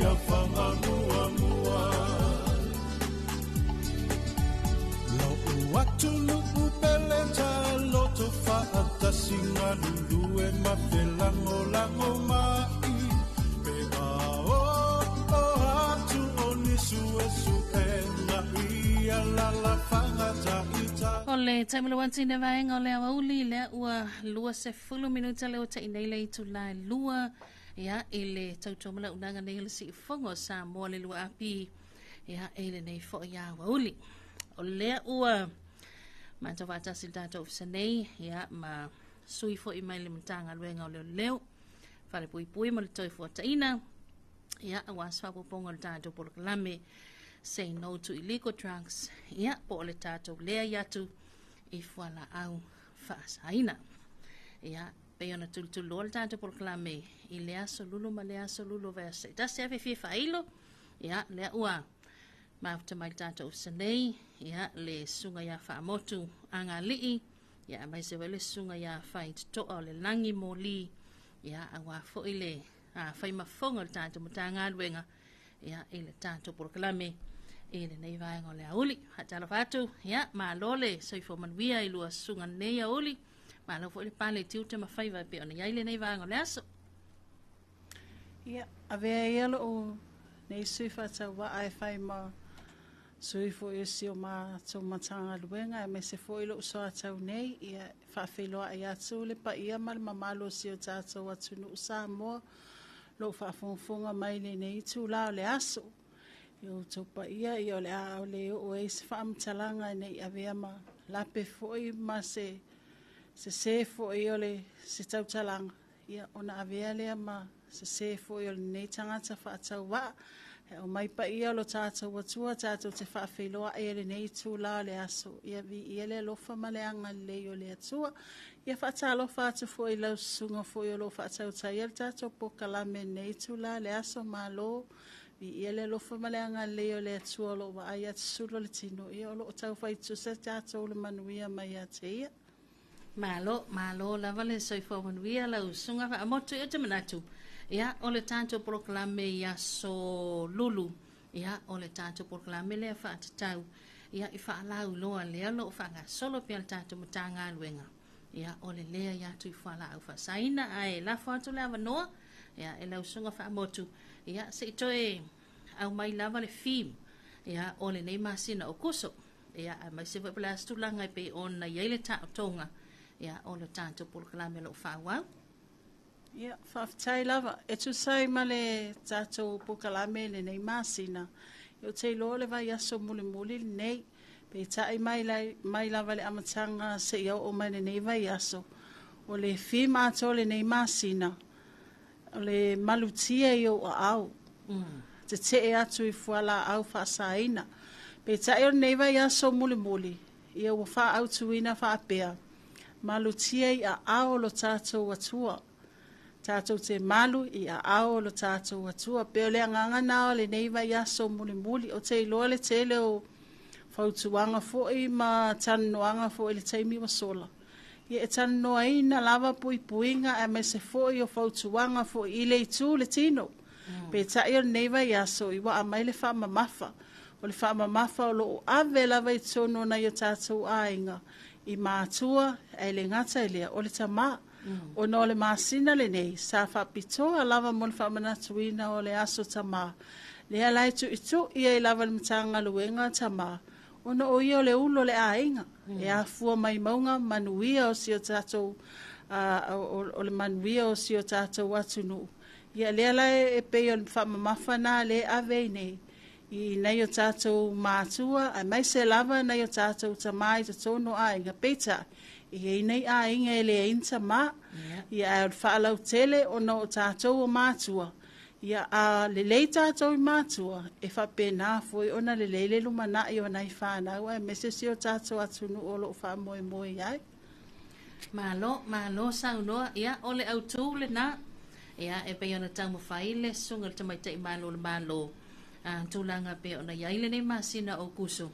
ia fagamuamua. Lo'u atunuu pele taloto fa'atasi galulue ma felagolago ma'i pe a oo atu o ni suesuega ia lalafaga ta'ita. O le taimi le wanti ne vaega o le aoauli lea ua 20 minuta lea ua ta'i nei le itula e lua ia i le tautua ma le auaunaga nei o le Siufogo o Samoa le 2AP ia i lenei foi aoauli. O lea ua matou faatasi le tatou ofisa nei ia ma sui foi mai le Matagaluega o Leoleo, Falepuipui ma le Toefuataiga ia aua se faaopoopoga o le tatou polokalame Say No to Illegal Drugs ia po o le tatou leai atu i fualaau faasaina. Ia pei ona tulituliloa le tatou polokalame i le aso lulu ma le aso lulu o vaiaso taitasi ae fia faailo ia lea ua mafuta mai le tatou ofisa nei ia le susuga ia Faamotu Agalii ia aemaise foi le susuga ia Faitotoa o le Lagi Moli ia aua foi le faimafoga o le tatou Matagaluega ia i le tatou polokalame i lenei vaega o le aoauli. Faatalofa atu, ia malo le soifua manuia i lua susuga lenei aoauli. Malo foi le pale i tiute ma faiva e pei ona i ai lenei vaega o le aso. Ia, avea ia lo'u nei sui faatauvaa e fai ma sui foi o si o matou Matagaluega aemaise foi lo'u soatau nei, ia, e faafeiloai atu le paia ma le mamalu o si o tatou atunuu Samoa, loo faafogafoga mai lenei itulā o le aso. I outou paia, ia o le a le oo ai se faamatalaga nei avea ma lape foi ma se sesē foi o le se tautalaga, ia ona avea lea ma sesē foi o lenei tagata faatauvaa. E aumai paia o lo tatou Atua tatou te faafeiloai ai lenei itulā o le aso. Ia viia le alofa ma le agalelei o le Atua. Ia faatalofa atu foi i lau susuga foi o loo faatautaia le tatou polokalame i lenei itulā o le aso. Malo, viia le alofa ma le agalelei o le Atua o loo vaai atu sulu o le tino, ia o loo taufai tusa tatou le manuia mai ia te ia. Malo, malo lava le soifua manuia lau susuga Faamotu. Ou te manatu, ia, o le tatou polokalame i aso Lulu, ia, o le tatou polokalame lea faatatau, ia, i faalauiloa lea o lo o faagasolo pea le tatou Matagaluega, ia, o le leai atu i fualaau faasaina. Ae lafo atu le avanoa, ia, e lau susuga Faamotu, ia, se i toe aumai lava le theme, ia, o lenei masina o Kuso. Ia, aemaise foi po o le a se tulaga e pei ona i ai le taotoga, ia, o le tatou polokalame o lo o faaauau. Ia, faafetai lava. E tusa ai ma le tatou polokalame i lenei masina, ia ou te iloa o le vaiaso mulimuli lenei. Peitai mai, mai lava i le amataga seia oo mai lenei vaiaso, o le theme atoa o lenei masina, o le malutia i ou aao. Tetee atu i fualaau faasaina. Peitai o lenei vaiaso mulimuli, ia ua faaautuina faapea, malutia i aao o lo tatou Atua. Tatou te malu i aao o lo tatou Atua. Pe o le agaga na o lenei vaiaso mulimuli. Ou te iloa le tele o fautuaga foi ma talanoaga foi i le taimi ua sola. Ia e talanoaina lava puipuiga aemaise foi o fautuaga foi i le itu le tino. Peitai o lenei vaiaso i ua aumai le faamamafa. O le faamamafa o loo ave lava i totonu o nai o tatou aiga i matua ae le gata i lea o le tamā. Ona o le masina lenei sa faapitoa lava mo le faamanatuina o le aso tamā. Lea la e tuitui ai lava le Matagaluega tamā ona o ia o le ulu o le aiga. E afua mai mauga manuia o si o tatou o le manuia o si o tatou atunuu. Ia lea la e pei o le faamamafa na lea e ave ai nei i nai o tatou matua aemaise lava nai o tatou tamā i totonu o aiga. Peitai, e i ai nai aiga e leai ni tamā. Ia ae o le faalautele ona o tatou o matua, ia a lelei tatou i matua, e faapena foi ona lelei le lumanai o nai fanau aemaise si o tatou atunuu o loo faamoemoe i ai. Malo, malo saunoa. Ia, o le autū lena. Ia, e pei ona taumafai le susuga i le Tamaitai Malo o le Malo, a, tulaga pei ona i ai lenei masina o Kuso.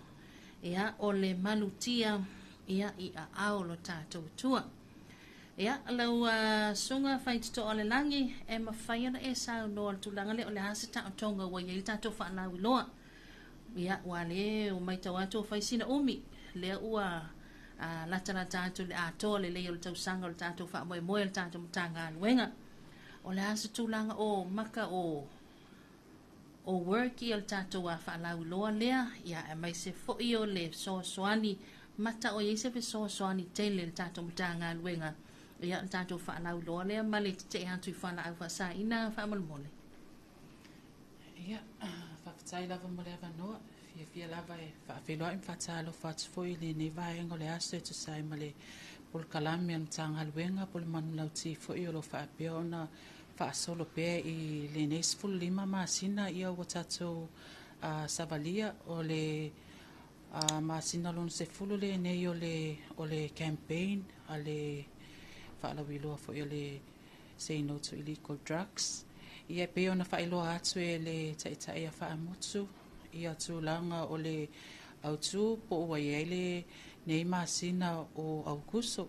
Ia, o le malutia, ia, i aao o lo tatou Atua. Ia, lau Susuga Faitotoa o le Lagi, e mafai ona e saunoa i le tulaga lea o le a se taotoga ua i ai le tatou faalauiloa. Ia, ua le ua matau atu ua fai sina umi, lea ua latalata atu i le atoa lelei o le tausaga o le tatou faamoemoe o le tatou Matagaluega. O le a se tulaga o maka o o work ia le tatou faalauiloa lea, ia aemaise foi o le fesoasoani mata o i ai se fesoasoani tele i le tatou Matagaluega, ia le tatou faalauiloa lea ma le tetee atu i fualaau faasaina faamolemole. Ia, faafetai lava mo le avanoa. Fiafia lava e faafeiloai ma faatalofa atu foi i lenei vaega o le aso e tusa ai ma le polokalame a le Matagaluega po o le manulauti foi o lo o faapea ona faasolo pea i lenei 15 masina ia ua tatou savalia o le masina lona 10 lenei o le campaign a le faalauiloa foi o le Say No to Illegal Drugs. Ia e pei ona faailoa atu e le Taitai a Faamutu ia tulaga o le autu po ua i ai lenei masina o Aukuso.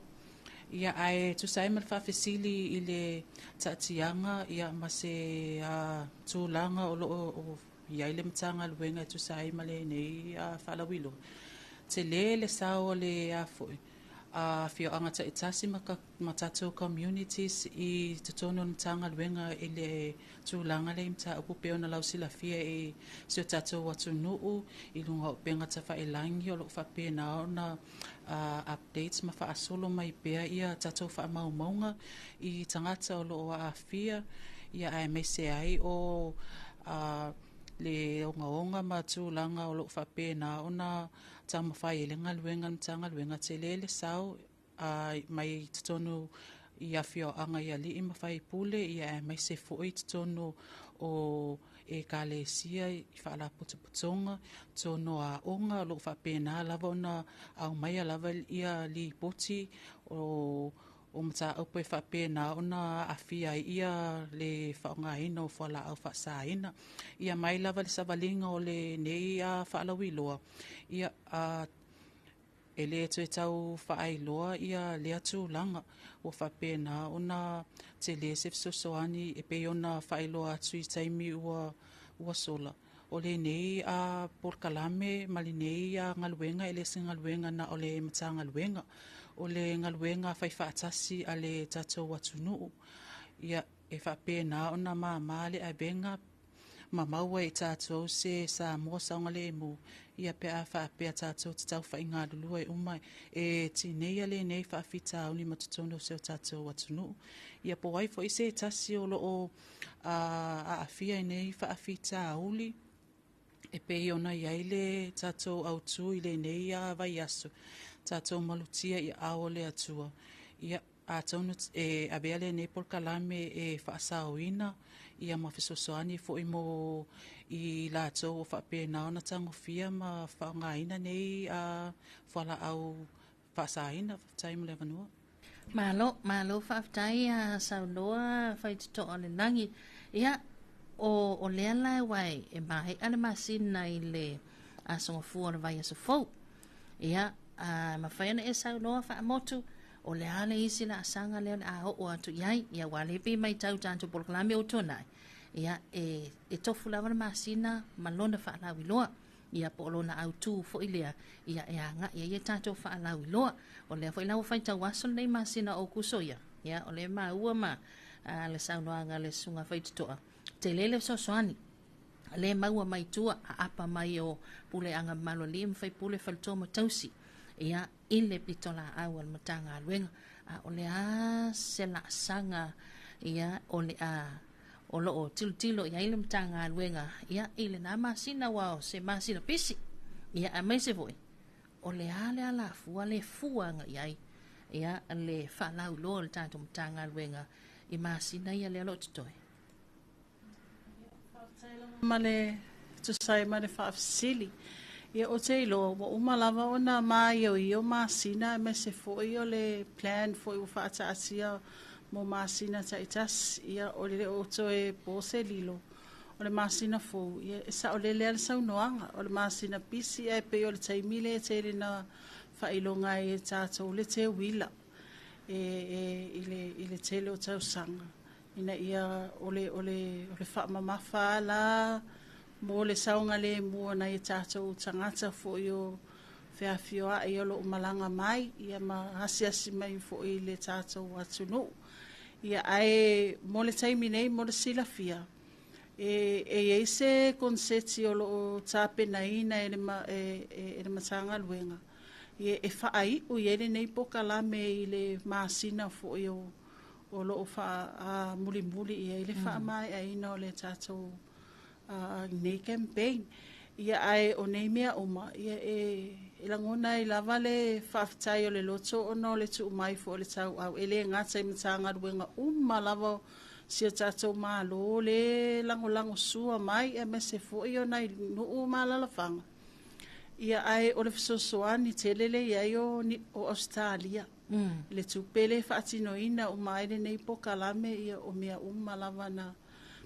Ia ae tusa ai ma le faafesili i le taatiaga ia ma se tulaga o lo o i ai le Matagaluega e tusa ai ma lenei faalauiloa. Tele le sao o le foi afioaga taitasi ma tatou communities i totonu o le Matagaluega i le tulaga lea i mataupu pei ona lausilafia i si o tatou atunuu i luga o upega tafailagi o lo o faapena ona updates ma faasolo mai pea ia tatou faamaumauga i tagata o lo o aafia ia aemaise ai o le ogaoga ma tulaga o lo o faapena ona taumafai ai le galuega a le Matagaluega. Tele le sao mai totonu i afioaga i alii ma faipule ia aemaise foi totonu o ekalesia i faalapotopotoga, totonu o aoga o lo o faapena lava ona aumaia lava ia lipoti o mataupu e faapena ona aafia ai ia le faaaogaina o fualaau faasaina. Ia mai lava le savaliga o lenei faalauiloa, ia e le toe tau faailoa ia lea tulaga ua faapena ona tele se fesoasoani e pei ona faailoa atu i taimi ua sola. O lenei polokalame ma lenei galuega e le se galuega na o le Matagaluega, o le galuega faifaatasi a le tatou atunuu. Ia e faapena ona mama le avega ma maua e tatou se Samoa saogalemu ia pe a faapea tatou te taufaigālulue uma e tineia lenei faafitauli ma totonu o si o tatou atunuu. Ia po o ai foi se tasi o lo o aafia i nei faafitauli e pei ona i ai le tatou autu i lenei vaiaso, tatou malutia i aao o le Atua. Ia atonu e avea lenei polokalame e faasaoina ia ma fesoasoani foi mo i latou o faapena ona tagofia ma faaaogaina nei fualaau faasaina. Faafetai mo le avanoa. Malo, malo faafetai a saunoa Faitotoa o le Lagi. Ia, o lea la ua e maea le masina i le aso Gafua o le vaiaso fou. Ia, mafai ona e saunoa faamotu, o le a le isi laasaga lea o le a oo atu i ai. Ia, ua le pei matau tatou polokalame o tuanai. Ia, e tofu lava le masina ma lona faalauiloa. Ia, po o lona autu foi lea, ia e agai ai e tatou faalauiloa. O lea foi la ua faitau aso lenei masina o Aukuso ia. Ia, o lea maua ma le saunoaga a le Susuga Faitotoa. Tele le fesoasoani le maua mai tua aapa mai o puleaga mamalu a alii ma faipule faletua ma tausi. Ia, i le pitolaau a le Matagaluega. A o le a se laasaga ia o le a o lo o tilotilo i ai le Matagaluega ia i lena masina ua o se masina pisi. Ia, aemaise foi o le a le alafua le fua agai ai ia le faalauiloa o le tatou Matagaluega i masina ia lea o lo o totoe. Ma le tusa ai ma le faafesili. Ia, o te iloa, ua uma lava ona maioio masina aemaise foi o le plan foi ua faataatia mo masina taitasi. Ia, o le o toe po se lilo, o le masina fou, ia, e saolele lava le saunoaga. O le masina pisi ae pei o le taimi lea e tele na faailoga ai e tatou le teuila. e, e, i le, i le tele o tausaga ina ia o le, o le, o le faamamafa la mo le saogalemu o nai o tatou tagata foi o feafioai o loo malaga mai ia ma asiasi mai foi i le tatou atunuu. Ia ae mo le taimi nei mo le silafia, e i ai se konseti o loo tapenaina e le, e le Matagaluega ia e faaiu i ai lenei pokalame i le masina foi o loo faamulimuli i ai le faamaeaina o le tatou nei campaign. Ia ae o nei mea uma ia e lagona ai lava le faafetai o le loto ona o le tuu mai foi o le tauau e le gata i Matagaluega uma lava si o tatou Malo le lagolagosua mai aemaise foi o nai nuu ma alaalafaga. Ia ae o le fesoasoani tele le i ai o Ausetalia. Le tupe le faatinoina uma ai lenei pokalame ia o mea uma lava na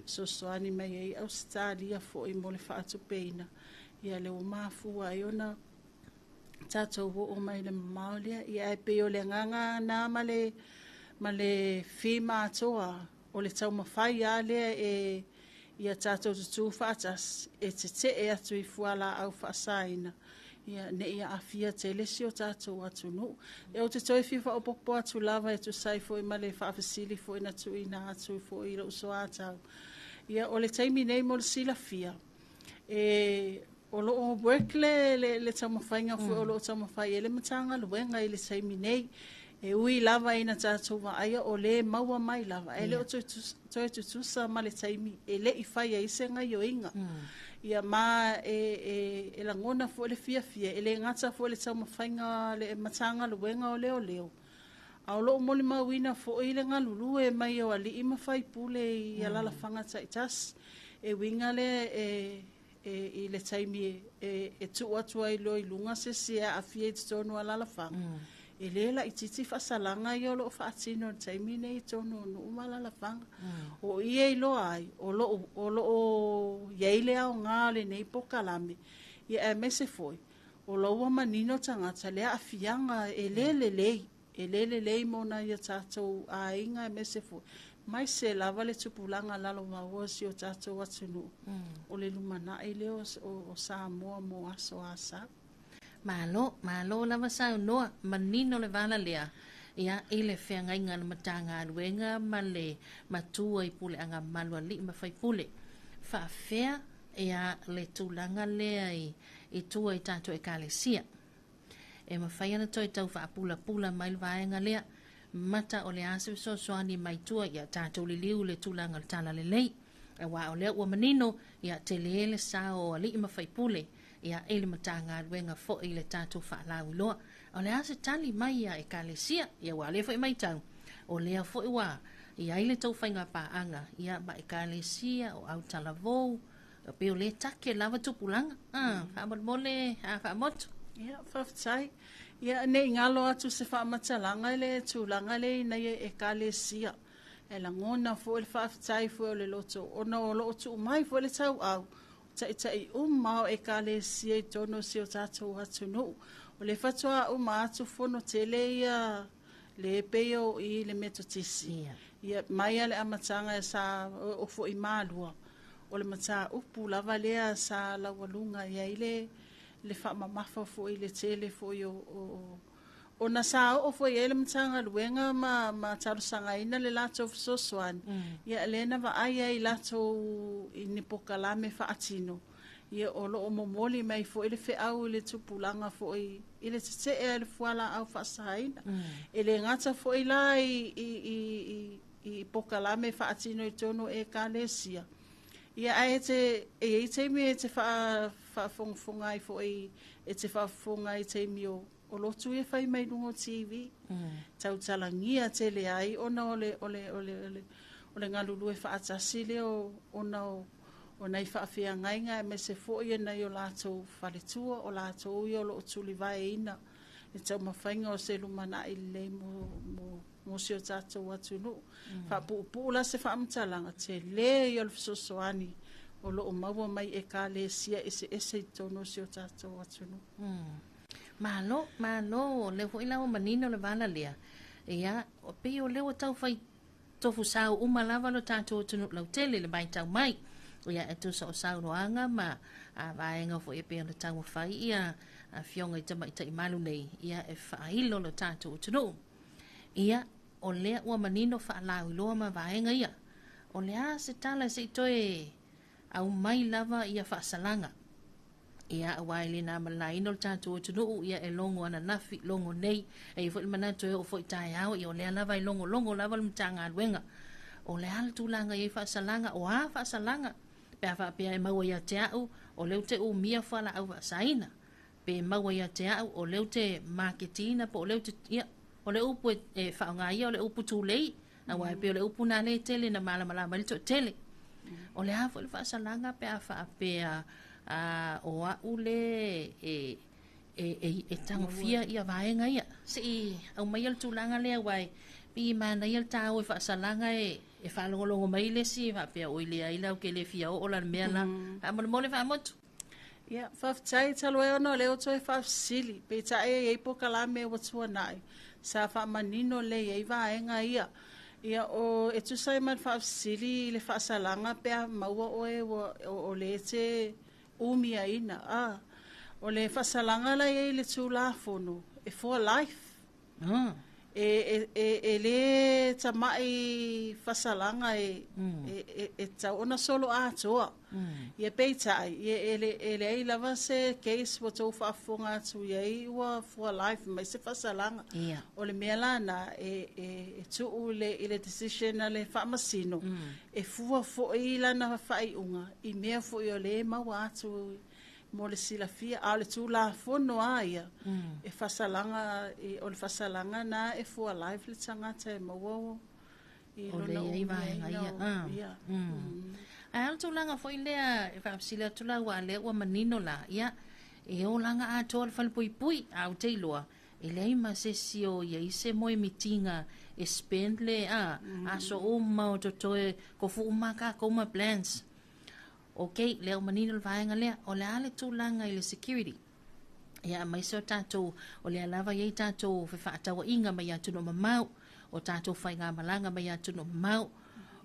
fesoasoani mai ai Ausetalia foi mo le faatupeina. Ia le ua mafua ai ona tatou oo mai le mamao lea. Ia ae pei o le agaga na ma le fima atoa o le taumafai a lea e ia tatou tutū faatasi e tetee atu i fualaau faasaina ia ne i aafia tele si o tatou atunuu. E ou te toe fia faaopoopo atu lava e tusa ai foi ma le faafesili foi na tuuina atu foi i lou soatau. Ia o le taimi nei mo le silafia, e o loo work le taumafaiga foi o loo taumafai ai le Matagaluega i le taimi nei. E ui lava ina tatou vaaia o lē maua mai lava, e le o toe tutusa ma le taimi e le i fai ai se gaioiga. Ia ma e lagona foi le fiafia, e le gata foi le taumafaiga le Matagaluega o Leoleo, a o loo molimauina foi le galulue mai o alii ma faipule i alaalafaga taitasi. E uiga lea e i le taimi e tuu atu ai loa i luga se isi e aafia i totonu o alaalafaga, e lē laitiiti faasalaga ia o loo faatino i le taimi nei i totonu o nuu ma alaalafaga. O i e iloa ai o loo i ai le aoga o lenei pokalame, ia aemaise foi o lo ua manino tagata le aafiaga e lē lelei, e lē lelei mo nai o tatou aiga aemaise foi mai se lava le tupulaga lalovaoa o si o tatou atunuu o le lumanai lea o Samoa mo aso asa. Malo, malo lava saunoa, manino le vala lea. Ia, i le feagaiga le Matagaluega ma le matua i puleaga malu alii ma faipule. Faafea ia le tulaga lea i tua i tatou ekalesia. E mafai ona toe tau faapulapula mai le vaega lea. Mata o le a se fesoasoani mai tua ia tatou liliu le tulaga o le tala lelei. Aua o lea ua manino ia tele le sao o alii ma faipule ia i le Matagaluega foi i le tatou faalauiloa. O le a se tali mai ia ekalesia, ia ua lea foi maitau. O lea foi ua i ai le tou faiga paaga ia ma ekalesia o autalavou, pe o le take lava tupulaga. Ah, faamolemole a faamotu. Ia, faafetai. Ia, ne i galo atu se faamatalaga i le tulaga lea ina ia ekalesia. E lagona foi le faafetai foi o le loto ona o loo tuu mai foi le tauau taʻitaʻi uma o ekalesia i totonu o si o tatou atunuu. O le faatoa uma atu fono tele ia le pei o i le Metotisi. Ia mai a le amataga sa o foi malua. O le mataupu lava lea sa laualuga i ai le faamamafa foi le tele foi o ona sa oo foi ai le Matagaluega ma talosagaina le latou fesoasoani. Ia lea na vaai ai latou i ni pokalame faatino. Ia o loo momoli mai foi le feau i le tupulaga foi i le tetee ai le fualaau faasaina. E le gata foi la i pokalame faatino i totonu o ekalesia. Ia ae te e i ai taimi e te faafogafoga ai foi e te faafofoga ai taimi o lotu ia fai mai luga o TV. Tautalagia tele ai ona o le galulue faatasi lea ona o nai faafeagaiga aemaise foi e nai o latou faletua o latou ia o loo tulivaeina le taumafaiga o se lumanai lelei mo si o tatou atunuu. Faapuupuu la se faamatalaga tele ia o le fesoasoani o loo maua mai ekalesia eseese i totonu o si o tatou atunuu. Malo, malo, le foi la ua manino le vala lea. Ia, o pei o lea ua tau fai tofusau uma lava lo tatou atunuu lautele i le matau mai. Ia, e tusa o saunoaga ma vaega foi e pei ona taumafai ia afioga i tamaitai malu nei, ia e faailo lo tatou atunuu. Ia, o lea ua manino faalauiloa ma vaega ia. O le a se tala se i toe aumai lava ia faasalaga. Ia, aua e le na ma le laina o le tatou atunuu, ia e logo ananafi, logo nei. E i ai foi le manatu e oo foi taeao, ia o lea lava e logologo lava le Matagaluega. O le a le tulaga i ai faasalaga, o a faasalaga, pe a faapea e maua ia te au, o lea ou te umia fualaau faasaina. Pe maua ia te au, o lea ou te maketiina, po o lea ou te, ia, o le upu e faaaoga ia o le upu tulei, aua e pei o le upu na lea e tele na malamalama ai le toatele. O le a foi le faasalaga pe a faapea o au le e tagofia ia vaega ia. Se i aumaia le tulaga lea aua e pei e manaia le taua e faasalaga e faalogologo mai le isi faapea oi leai la ou te le fia oo la le mea la. Faamolemole faamotu. Ia, faafetai talu ai ona o lea ua toe faafesili, peitai e i ai polokalame ua tuanai sa faamanino lelei ai vaega ia. Ia, o e tusa ai ma le faafesili i le faasalaga pe a maua oe ua o lea e te umiaina. A, o le faasalaga la e i ai i le Tulafono, e for life. E le tamai fasalaga e tatau ona solo atoa. Ia peitai, e leai lava se case ua tou faafofoga atu i ai ua for life mai se faasalaga. O le mea lana e tuu i le decision a le faamasino, e fua foi lana faaiuga i mea foi o lea e maua atu mo le silafia, a o le Tulafono lava ia, e faasalaga, o le faasalaga lena e for life le tagata e maua i O lona lea i ai vaega ia. umiaina o, ia. Ae a le tulaga foi lea e faafesili atu la aua lea ua manino la, ia, e olaga atoa le falepuipui, a ou te iloa, e leai ma se isi o i ai se moemitiga e spend le aso uma o totoe tofu uma tatou ma plans. Ok, lea ua manino le vaega lea. O le a le tulaga i le security? Ia, aemaise o tatou, o lea lava i ai tatou fefaatauaiga mai atunuu mamao, o tatou faigamalaga mai atunuu mamao,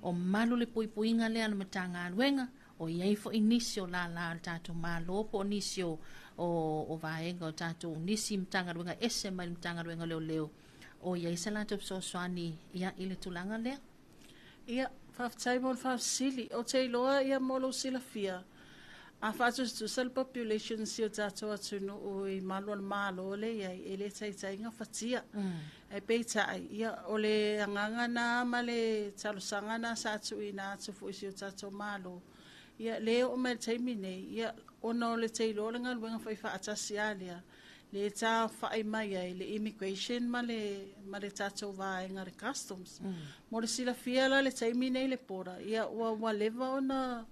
o malu le puipuiga lea a le Matagaluega, o i ai foi nisi o lala o le tatou Malo po o nisi o vaega o tatou nisi Matagaluega ese mai le Matagaluega o Leoleo, o i ai se latou fesoasoani ia i le tulaga lea. Ia, faafetai mo le faafesili. Ou te iloa ia mo lou silafia, a faatusatusa le population si o tatou atunuu i malu o le Malo lea e i ai, e le taitai gafatia. Ae peitai, ia, o le agaga na ma le talosaga na sa tuuina atu foi i si o tatou Malo, ia, lea e oo mai i le taimi nei, ia, ona o le te iloa o le galuega faifaatasi lava lea, le taofai mai ai le immigration ma le tatou vaega le customs. Mo le silafia la le taimi nei le border, ia ua leva ona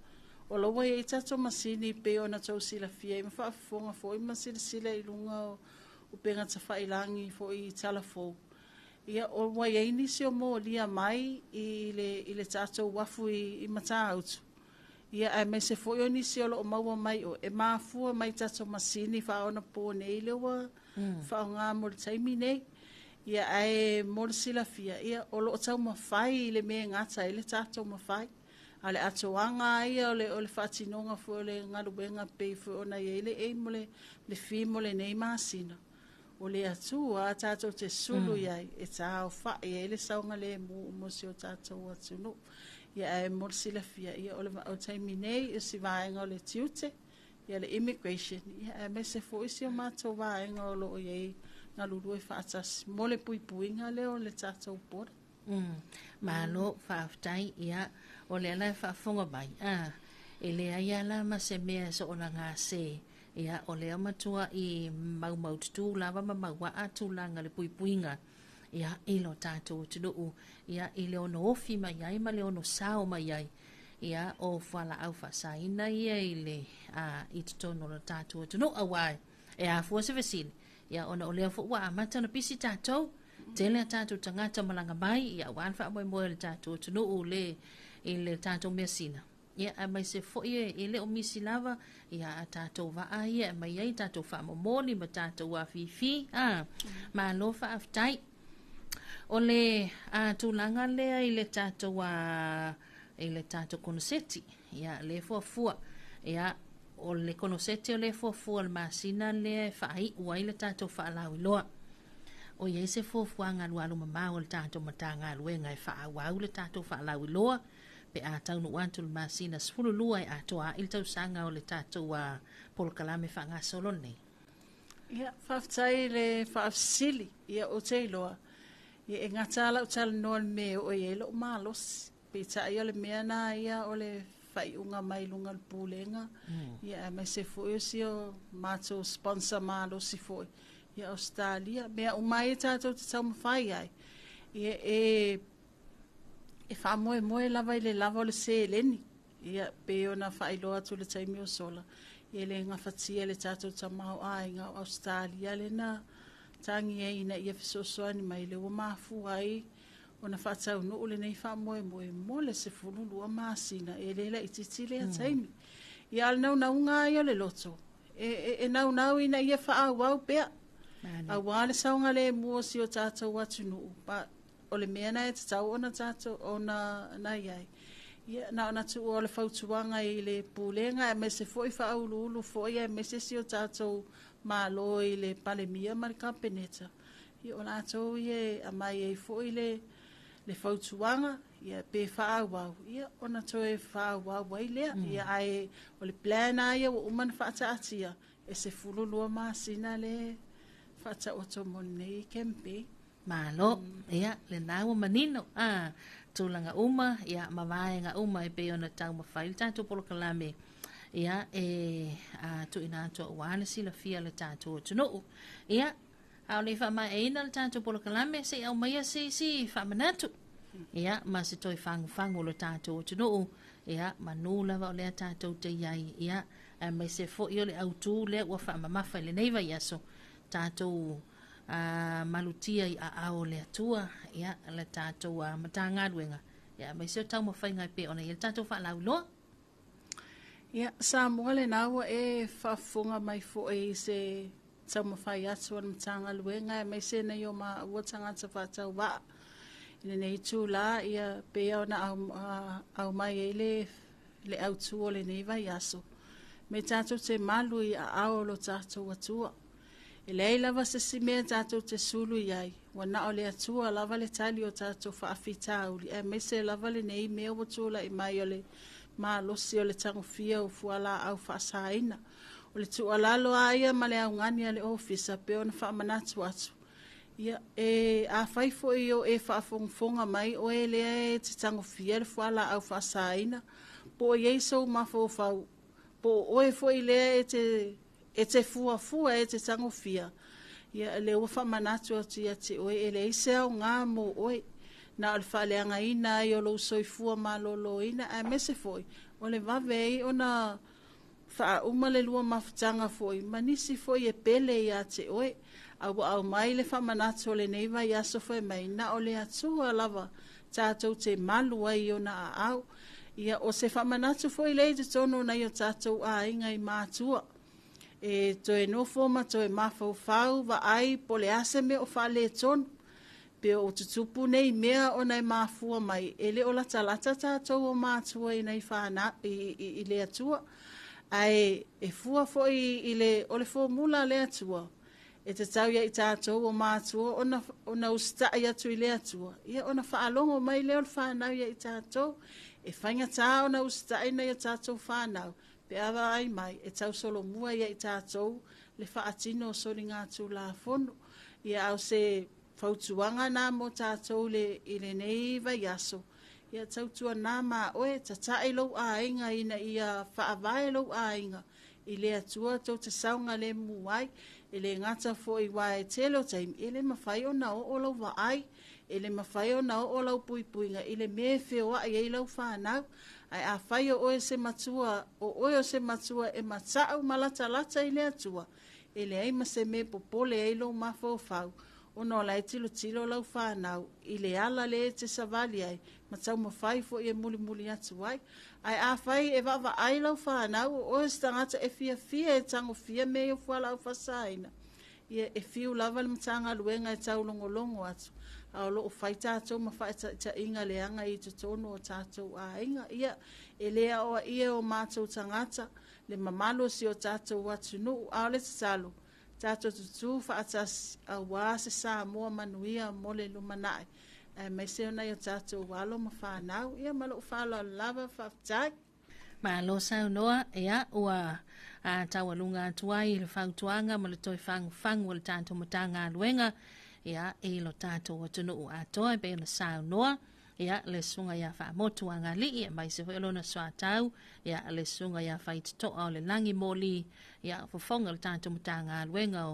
o la ua i ai tatou masini pei ona tou silafia ai ma faafofoga foi ma silasila i luga o upega tafailagi foi i talafou. Ia o ua i ai nisi o molia mai i le tatou uafu i Matautu. Ia aemaise foi o nisi o loo maua mai o e mafua mai tatou masini faaonapo nei le ua faaaoga mo le taimi nei. Ia ae mo le silafia, ia o loo taumafai i le mea e gata ai le tatou mafai. A o le atoaga ia o le faatinoga foi o le galuega pei foi ona i ai le aim o le theme o lenei masina. O le Atua a tatou te sulu i ai e taofa'i ai le saogalemu mo si o tatou atunuu. Ia ae mo le silafia, ia o le taimi nei o si vaega o le tiute, ia le immigration, ia aemaise foi si o matou vaega o loo i ai galulue faatasi mo le puipuiga lea o le tatou border. Malo, faafetai, ia, o lea la e faafofoga mai, e leai lava la ma se mea e soona gase. Ia, o lea matua i maumaututu lava ma mauaa tulaga le puipuiga, ia, i lo tatou atunuu, ia, i le ono ofi mai ai ma le ono sao mai ai, ia, o fualaau faasaina ia i le i totonu o lo tatou atunuu aua e afua se fesili, ia, ona o lea foi ua amata ona pisi tatou, tele a tatou tagata malaga mai, ia, aua le faamoemoe o le tatou atunuu le i le tatou measina. Ia, aemaise foi e le o misi lava, ia, a tatou vaa ia e mai ai tatou faamomoli ma tatou afifi. Malo faafetai. O le tulaga lea i le tatou i le tatou konoseti, ia lea e fuafua, ia o le konoseti o lea e fuafua i le masina lea e faaiu ai le tatou faalauiloa. O i ai se fuafuaga alualumamao a le tatou Matagaluega e faaauau le tatou faalauiloa pe a taunuu atu le masina 12 e atoa ai le tausaga o le tatou polokalame faagasolo lenei. Ia, faafetai i le faafesili. Ia, ou te iloa, ia e gata lava lau talanoa i le mea e oo i ai lou malosi. Peitai o le mea lena ia o le faaiuga mai luga o le Pulega, ia aemaise foi o si o matou sponsor malosi foi ia Ausetalia. Mea uma ia tatou te taumafai ai, ia e faamoemoe lava i le lava o le seleni. Ia pei ona faailoa atu i le taimi o sola, e le gafatia le tatou tamaoaiga o Ausetalia lena tagi ai ina ia fesoasoani mai le ua mafua ai ona faataunuu lenei faamoemoe mo le 12 masina e le laitiiti lea taimi. Ia a o le naunauga ia o le loto, e naunau ina ia faaauau pea. Aua le saogalemu o si o tatou atunuu, o le mea na e tatau ona tatou ona na iai. Ia na ona tuua o le fautuaga i le pulega aemaise foi faauluulu foi aemaise si o tatou Malo i le Palemia ma le Kapeneta. Ia o latou ia e aumai ai foi le fautuaga, ia pe faaauau, ia ona toe faaauau ai lea. Ia ae o le plan lava ia ua uma ona faataatia, e 12 masina le faataoto mo lenei campaign. Malo, ia, lena ua manino, tulaga uma, ia, ma vaega uma e pei ona taumafai le tatou polokalame, ia, e tuuina atu aua le silafia o le tatou atunuu. Ia, a o le i faamaeaina le tatou polokalame, se i aumaia se isi faamanatu, ia, ma se toe fagufagu o le tatou atunuu, ia, manu lava o lea tatou te iai, ia, aemaise foi o le autu lea ua faamamafa i lenei vaiaso, tatou malutia i aao o le Atua, ia, le tatou Matagaluega, ia, aemaise o taumafaiga e pei ona i ai le tatou faalauiloa. Ia, Samoa lena ua e faafofoga mai foi i se taumafai atu a le Matagaluega aemaise nei o maua tagata faatauvaa. I lenei itulā, ia, pei ona aumai ai le autu o lenei vaiaso, me tatou te malu i aao o lo tatou Atua. E leai lava se isi mea tatou te sulu i ai, ua na o le Atua lava le tali o tatou faafitauli, aemaise lava lenei mea ua tulai mai o le malosi o le tagofia o fualaau faasaina. O le tuualalo lava ia ma le augani a le ofisa pei ona faamanatu atu, ia, e afai foi o e faafogafoga mai oe lea e te tagofia le fualaau faasaina, po o i ai sou mafaufau, po o oe foi lea e te fuafua e te tagofia, ia le ua faamanatu atu ia te oe, e leai se aoga mo oe, na o le faaleagaina ai o lou soifua malōlōina, aemaise foi o le vave ai ona faauma le lua mafutaga foi ma nisi foi e pele ia te oe. A ua aumai le faamanatu o lenei vaiaso fai mai, na o le Atua lava tatou te malu ai i ona aao. Ia o se faamanatu foi lea i totonu o nai o tatou aiga i matua, e toe nofo ma toe mafaufau vaai po o le a se mea o faaletonu, pe o tutupu nei mea ona e mafua mai, e le o latalata tatou o matua i nai whānau, i le Atua. Ae e fua foi i le, o le fomula a le Atua, e tatau ia i tatou o matua ona usitai atu i le Atua, ia ona faalogo mai lea o le whānau ia i tatou, e faigata ona usitai nai o tatou whānau, pe a vaai mai, e tausolomua ia i tatou le faatino o soligatulafono. Ia au se fautuaga na mo tatou i lenei vaiaso, ia tautua nā ma oe, tatai lou aiga ina ia faavae lou aiga i le Atua tou te saogalemu ai, e le gata foi uaea e tele o taimi, e le mafai ona oo lau vaai, e le mafai ona oo lau puipuiga i le mea e feoai ai lau whānau. Ae afai o oe se matua, o oe o se matua e mata'u ma latalata i le Atua, e leai ma se mea popole ai lou mafaufau, ona o la e tilotilo lau whānau i le ala le e te savali ai, ma taumafai foi e mulimuli atu ai. Ae afai e vaavaai lau whānau, o oe se tagata e fiafia e tagofia mea ia o fualaau faasaina, Ia e fiu lava le Matagaluega e taulogologo atu, a o loo fai tatou ma faataitaiga leaga i totonu o tatou aiga. Ia e le aoaia o matou tagata le mamalu o si o tatou atunuu, a o le tatalo, tatou tutū faatasi auā se Samoa manuia mo le lumanai, aemaise o nai o tatou alo ma fanau. Ia ma lou faaaloalo lava, faafetai. Malo saunoa, ia ua taualuga atu ai le fautuaga ma le toe fagufagu o le tatou Matagaluega ia i lo tatou atunuu atoa e pei ona saunoa ia le susuga ia Faamotu Agalii aemaise foi o lona soatau ia le susuga ia Faitotoa o le Lagi Moli ia fofoga o le tatou Matagaluega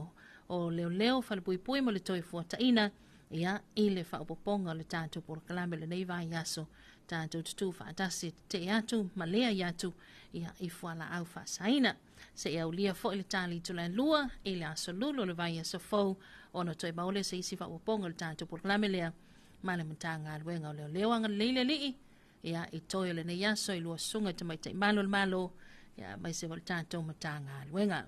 o Leoleo Falepuipui ma le Toefuataiga ia i le faaopoopoga o le tatou polokalame lenei vaiaso tatou tutū faatasi tetee atu ma leai atu ia i fualaau faasaina. Seia aulia foi le tali itula e 2 i le aso Lulu o le vaiaso fou ona toe maua lea o se isi faaopoopoga o le tatou polokalame lea ma le Matagaluega o Leoleo. Agalelei le Alii ia i toe o lenei aso i lua susuga i tamaitai malu o le Malo ia aemaise foi le tatou Matagaluega.